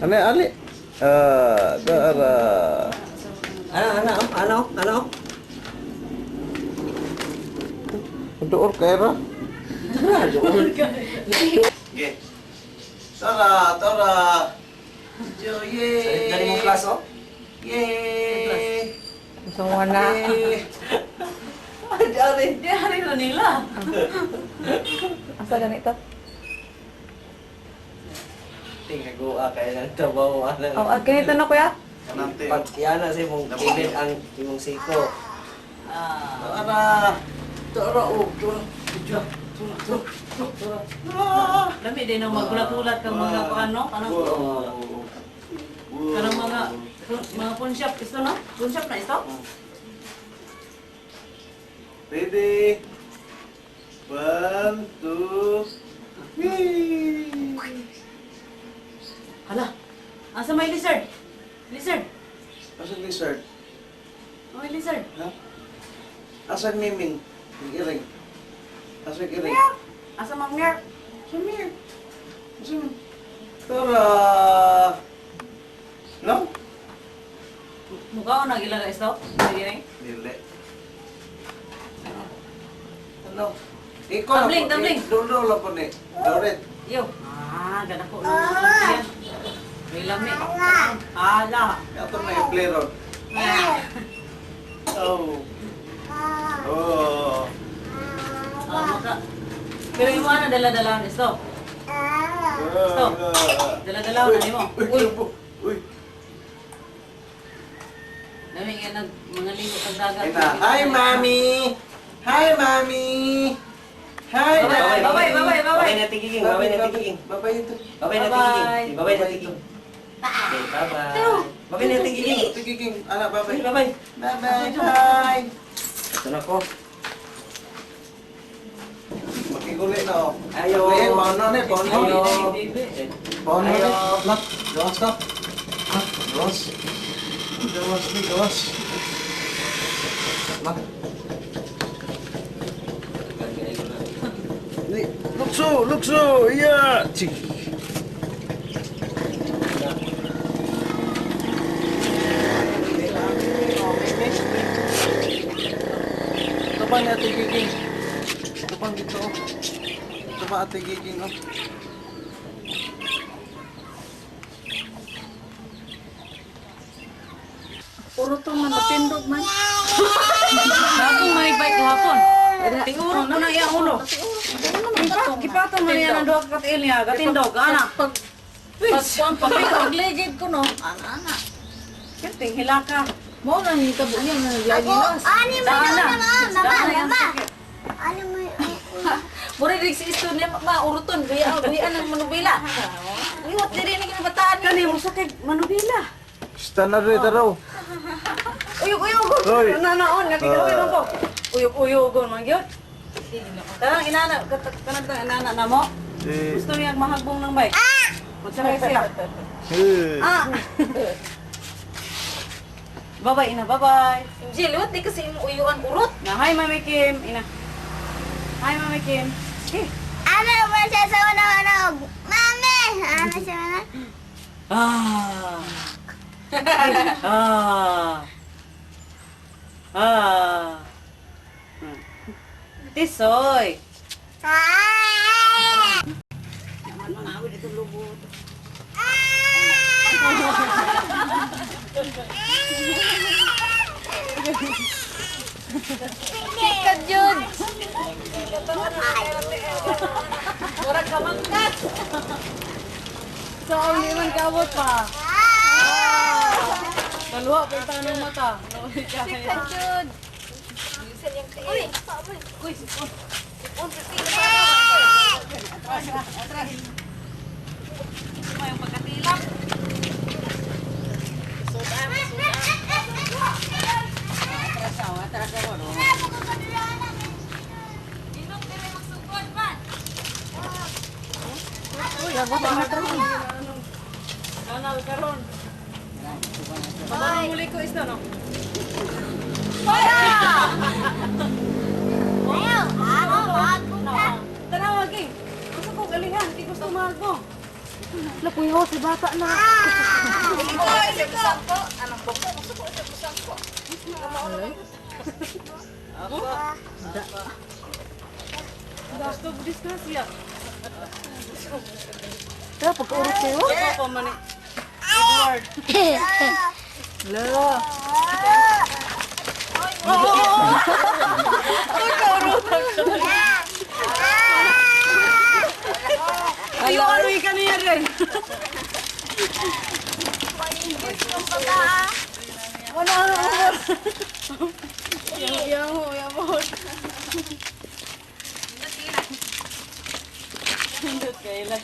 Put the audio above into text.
Ano, ali? Ah, dara. Ano, ano, ano, ano? Door kay ra. Okay. Tara, tara. Jo, yay. Dali mong class, oh. Yay. So, wala. Yay. Ay, dari. Di hari na nila. Asa ganito? Tingagoa kay nang trabaho ana. Oh, ah, ganito na, kuya? Kanante. Pag iyana sa imong kilid ang imong siko. Ah. Tara. Tara, oh. Tara. Tara. Tara. Tara. Tara. Lami din ang magulat-ulat kang mga ano, kanang Wow. kanang mga punsyap isto no? Punsyap na isto? Ready? One, two, three. Hala. Asa may lizard? Lizard. Asan lizard? May lizard. Ha? Asan miming? Yung iring. Asan iring? Asa mang mirror? Asan mirror? Asan? Tara! No? Mukha ko nag-ilaga isto? Sige rin. Dili. Ano? Ikaw na Tumbling, po. tumbling. Dulo lang po ni. Dorit. Yo. Ah, gana ko. Yan. May lami. Hala. Ato na yung play road. Oh. Oh. Ah, maka. Pero yung mga dala-dala isto. Stop. Dala-dala na nimo. Uy, Uy. uy. Lami nga nag mga ligo kag dagat. Ay na. Hi, Mami! Hi, Mami! Hi, Bye-bye, Daddy! bye-bye, bye-bye, bye-bye. Babay na tigiging, babay na tigiging. Bye-bye ito. Babay na Bye-bye. tigiging. Babay na tigiging. Okay, bye-bye. Babay na tigiging. Tigiging. Anak, bye-bye. Bye-bye. Bye-bye. Hi! Ito na ko. Makiguli na, oh. Ayo. Eh, pauno na, pauno. Ayo. Pauno na. Ayo. Nak, gawas ka. Nak, gawas. Gawas ni, gawas. Nak. Ni, lukso, lukso, iya. Cik. Ito pa ni Ate Giging. Ito pa dito. Oh. Ito pa Ate Giging. Oh. Puro to man, natindog man. Akong manibike kahapon. Tinguro na na iyang ulo. Gipatong man niya ng duha ka katiil niya, gatindog, ana. Pag, pag, pag, pagligid ko, no? Ana, ana. Kinting hilaka. Mo na ni tabo niya nga naglagilas. Ani mo Daan na. mama, mama, Daan na yung mama. sakit. Ano mo? Mura dig si isto niya ma uruton guya guya ng manubila. Uy, wat diri ni kinabataan. Kani mo sakit manubila. Stand na rin, taraw. Uyog uyog. Hoy. Nanaon nga gigawin mo ko. Uyog uyog man gyud. Kanang inana kanang tang inana na mo. Si... Gusto niya mahagbong ng bike. Magsakay siya. Hey. Ah. Bye-bye ina, bye-bye. Jill, wat di kasi imong uyuan urot. Na hi Mami Kim, ina. Hi Mami Kim. Okay. Ano ba siya sa una una? Mami! Ano siya na? Ah. Ah. Ah. Tisoy. Ah! Sikat jud. Murag ka mangkat. So, ang di man kaabot pa. Kaluha pa yung tanong mata. Sikat jud. Uy! Uy, sipon. Yung pagkatilak. Inok diri magsugod man. Kanal karon. Parang muli ko isda, no? Ayaw! Ako! Ako ka! Tanawa, gi. Gusto ko galingan. Di gusto mahal mo. Lapuyo si bata na. Gusto disgrasya. Kaya pagkaurot kayo. Ako pa man ni Edward. La. Ayo ano ka niya rin. Wala ano umor. Yang yang mo, yang mo. Indot kay lang.